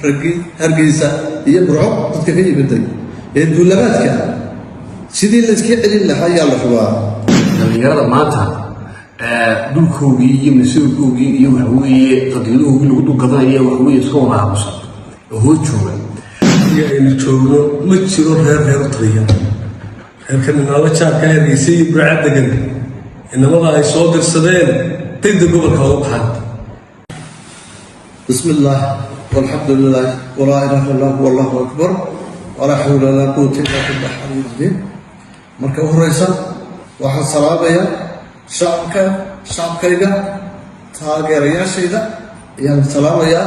Raggii Hargeysa iyo Burco dadka ka yimiday ee duulabaadka, sidii la iska celin lahaa ayaa la rabaa. Dhallinyarada maanta dhulkoogii iyo masiirkoogii iyo, waxaweeye, qadiyadahoogii lagu dulgadanaya, waxaweye, iska wada aamusan oo hoos jooga. Markii aynu joogno, ma jiro reer reer u taliya. Reerkan inala jaarka, Hargeysa iyo Burca degan, inamada ay soo dirsadeen degdeg gobolka uga baxaan. بسم الله والحمد لله ولا إله إلا الله والله أكبر ولا حول ولا قوة إلا بالله العلي العظيم. Marka u horeysa, waxaan salaamayaa shacabka, shacabkayga, taageerayaashayda ayaan salaamayaa.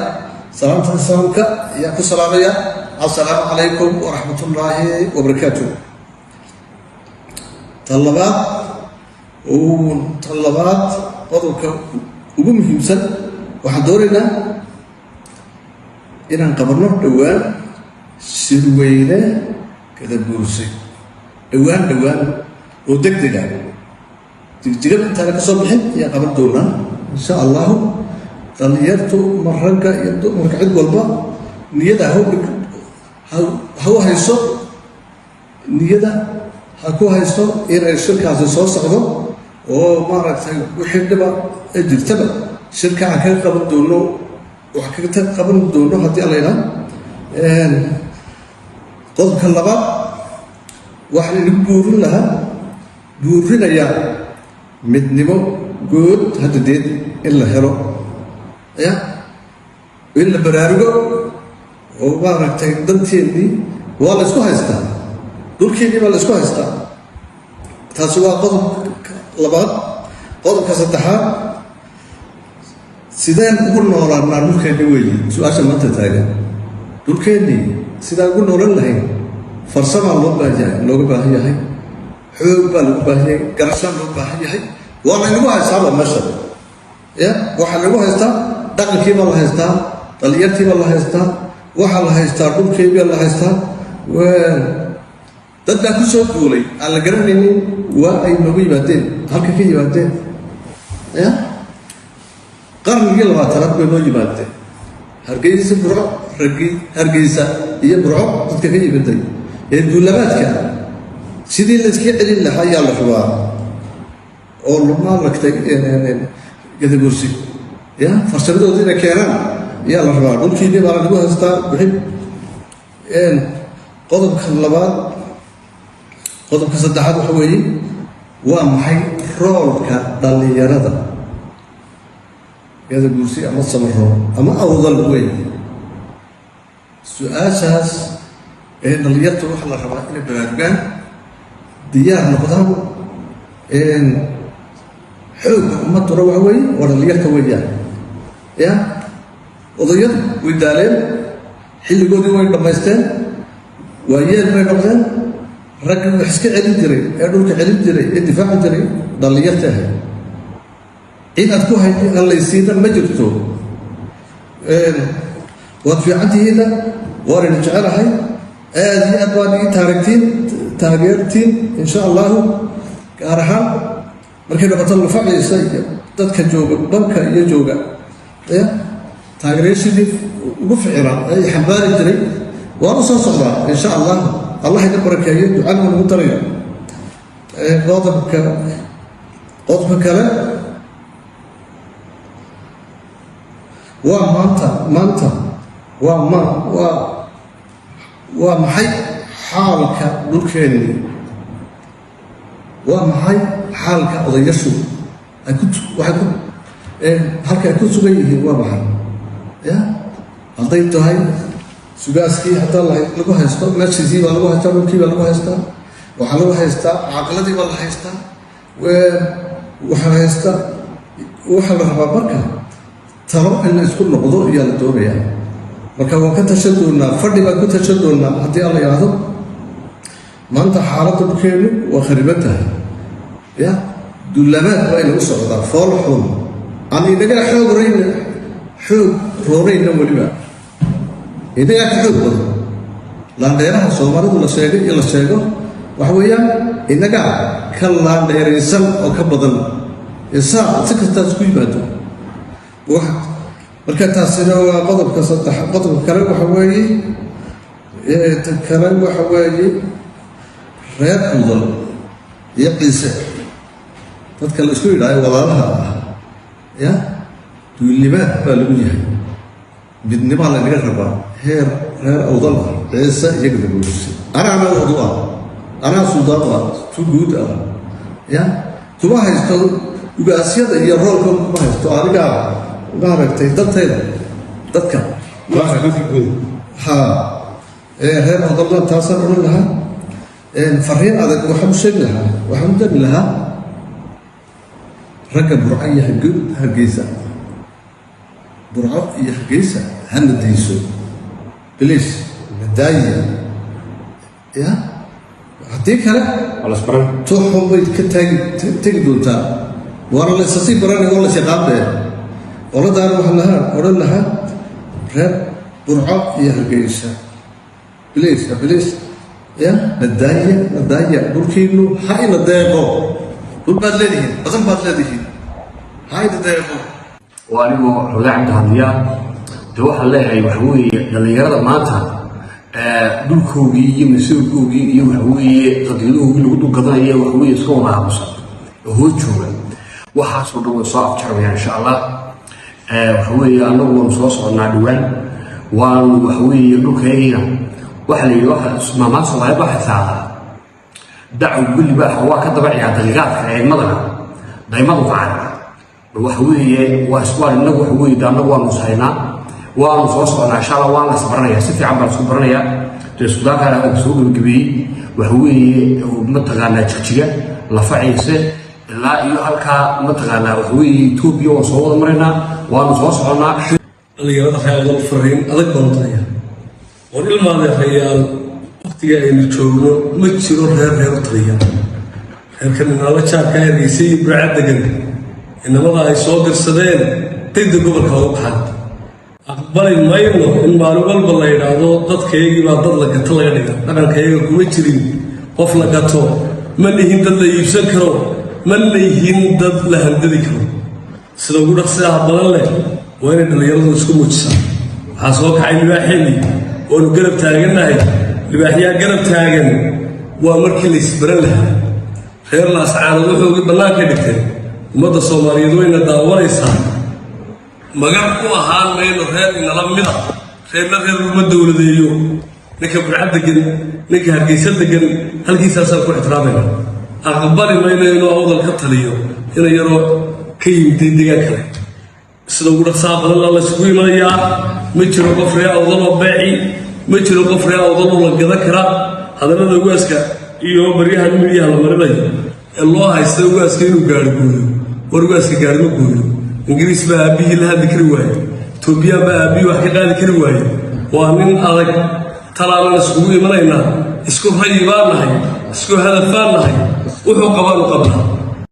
Salaamta islaamka ayaan ku salaamayaa. Assalaamu calaykum waraxmat ullaahi wabarakaatuh. Tan labaad, tan labaad, qodobka ugu muhiimsan, waxaan doonaynaa inaan qabanno dhowaan shirweyne Gadabuursi, dhowaan, dhowaan oo deg dega. Jigjigada intaana ka soo bixin ayaan qaban doonaa, insha Allahu. Dhallinyartu ma ragga iyo dumarka, cid walba niyada ha u hayso, niyada ha ku haysto inay shirkaasi soo socdo oo, maaragtay, wixii dhiba ee jirtaba shirka aan kaga qaban doono, wax kaga qaban doono, haddii Alla yidhaah. Qodobka labaad, waxaan idin buurin lahaa, buurinayaa midnimo guud haddadeed in la helo, ya in la baraarugo oo, maaragtay, danteennii waa la isku haystaa, dhulkeennii baa la isku haystaa. Taasi waa qodobka labaad. Qodobka saddexaad, sideen ugu noolaanaa dhulkeenni weeye su-aasha maanta taagan. Dhulkeennii sidaan ugu noolan lahayn, farsamaa loo baahan yahay, looga baahan yahay, xoog baa lagu baahan yahay, garashaa loo baahan yahay. Waa laynagu haystaaba meesha. Ya, waxaa lagu haystaa dhaqankii baa la haystaa, dhalinyartii baa la haystaa, waxaa la haystaa dhulkii baa la haystaa. Dad baa ku soo duulay aan la garanaynin waa ay noogu yimaadeen, halka ka yimaadeen. Ya, qarnigii 20aad bay noo yimaadeen. Hargeysa, Burco, raggii Hargeysa iyo Burco dadka ka yimiday ee duulabaadka, sidii la iska celin lahaa ayaa la rabaa oo, maaragtay, Gadabursi ya farsamadooda inay keenaan ayaa la rabaa. Dhulkiinii baa lagu haystaa bixin. Qodobka labaad, qodobka saddexaad waxa weeye, waa maxay roolka dhallinyarada Gadabuursi ama Samaro ama Awdal wey su-aashaas? Ee dhallinyarta waxaa la rabaa inay baraarugaan, diyaar noqdaan. Xoogga ummaduna waxa weeye waa dhallinyarta weeyaan. Ya, odayadu way daaleen, xilligoodii way dhammaysteen, waayeel bay noqdeen. Ragga wax iska celin jiray ee dhulka celin jiray ee difaaci jiray dhallinyarta ahay. Cid aad ku hallaysiina ma jirto. Waad fiicantihiina, waan idin jecelahay, aad iyo aad baad ii taaragtiin, taageertiin, insha Allahu. Gaar ahaan markay noqoto lafaciisa iyo dadka jooga banka iyo jooga, ya taageerayaashidii ugu ficilaa ee xambaari jiray waan u soo socdaa, insha Allah. Allah idin barakeeyo, ducana waan ugu daraya. Qodobka kale waa maanta, maanta waa ma waa waa maxay xaalka dhulkeennii? Waa maxay xaalka odayashu ay ku waxay ku halka ay ku sugan yihiin? Waa maxay? Ya, hadday tahay sugaaskii haddaa lagu haysto, meeshiisii baa lagu haystaa, dhulkii baa lagu haystaa, waxaa lagu haystaa caqiladii baa la haystaa, waxaa haystaa. Waxaa la rabaa marka talo in la isku noqdo ayaa la doonayaa. Marka waan ka tashan doonaa, fadhi baan ku tashan doonaa, haddii Alla yidhaahdo. Maanta xaaladda dhulkeenu waa khariban tahay. Ya, dullamaad baa inagu socdaa fool xun, aan inaga xoog rayna, xoog roorayna, weliba inagaa ka xoog badan. Laandheeraha Soomaalidu la sheegay iyo la sheego, waxa weeyaan inagaa ka laandheeraysan oo ka badan. Isaa si kastaa isku yimaado. Marka taasina waa qodobka saddex. Qodobka kale waxa weeye, kale waxa weeye reer Awdal iyo Ciise, dadka la isku yidhaayo walaalaha ah, ya duulimaad baa lagu yahay. Midnimaa lagaga rabaa heer reer Awdal ah, Ciise iyo Gadabuursi. Anaana odu ah, anaa suldaan ah, tu guud ah, ya kuma haysto ugaasyada iyo roolka kuma haysto. Anigaa maaragtay dantayda dadka ha reer Awdalna taasaan odhan lahaa. Fariin adag waxaan u sheegi lahaa, waxaan u dari lahaa ragga Burco iyo Hargeysa. Burco iyo Hargeysa hana dayso, please, nadaaya. Ya haddii kale tuxun bay ka taagi tegi doontaa, waana la isasii baranay oo la shaqaanbe. Qoladaana waxaan lahaa odhan lahaa reer Burco iyo Hargeysa, please, please, ya nadaaya, nadaaya. Dhulkiinu ha ina deeqo. Dhul baad leedihiin badan baad leedihiin, ha ina deeqo. Oo anigoo Rogaa Cabdi hadliya, dee waxaan leeyahay waxa weeye dhallinyarada maanta dhulkoogii iyo masiirkoogii iyo waxaweeye qadiyadahoogii lagu dulgadanaya, waxaweeye iska wada aamusan oo hoos jooga, waxaasoo dhan way soo afjarmayaan, insha Allah. Waxaweeye annagu waanu soo soconnaa dhowaan, waanu waxaweeye dhulkayagiina waxa la yidhi waxa maamaan Soomaaliyeed waxay tiraahdaa dacow libaaxa waa ka daba ciyaa daqiiqaadka eegmadana daymadu ka carara. Waxa weeye waa iswaan innagu, waxa weeye de annagu waanu ishaynaa, waanu soo socnaa, insha Allah. Waan la isbaranayaa, si fiican baan isku baranayaa. Dee suldaankaana hadalka soo gebagabeeyey. Waxa weeye mataqaanaa Jigjiga, Lafa Ciise ilaa iyo halkaa mataqaanaa waxa weeye Etoobiya waan soo wada maraynaa, waanu soo soconnaa. Dhalinyarada reer Awdal fariin adag baan u diraya. War ilmaadeerayaal, waqtiga aynu joogno ma jiro reer reer u taliya. Reerkan inala jaarka Hargeysa iyo Burca degan, inamada ay soo dirsadeen degdeg gobolka uga baxaan. Aqbali mayno in maalin walba la yidhaahdo dadkaygii baa dad la gato laga dhiga. Dhaqankayaga kuma jirin qof la gato. Ma nihin dad la iibsan karo, ma nihin dad la handadi karo. Sida ugu dhaqsidaha badan leh waa inay dhallinyaradu isku muujisaa. Waxaa soo kacay libaaxeennii, waanu garab taagannahay. Libaaxyaa garab taagan waa markii la isbaran lahaa. Reer Laascaanood wuxuugii bannaankay dhigteen. Ummadda Soomaaliyeed wayna daawanaysaa. Magan u ahaan mayno reer inala mida. Reerna reer uma dowladeeyo. Ninka Burca degan, ninka Hargeysa degan, halkiisaasaan ku ixtiraamayna. Aqbali mayno inuu Awdal ka taliyo ina yaroo ka yimiday deegaan kale. Sida ugu dhaqsaha badan la laysugu imanayaa. Ma jiro qof reer Awdal oo beeci, ma jiro qof reer Awdal oo la gadan kara. Hadallada ugaaska iyo baryaha midiyaha la marinayo ee loo haysta ugaaska inuu gaari gooyo, war ugaaska gaari ma gooyo. Ingiriis baa aabbihii la hadli kari waaye, Etoobiyaan baa aabbihii wax ka qaadi kari waaye. Waa nin adag. Talaanan iskugu imanaynaa. Isku rayi baan nahay, isku hadaf baan nahay, wuxuu qabaanu qabnaa.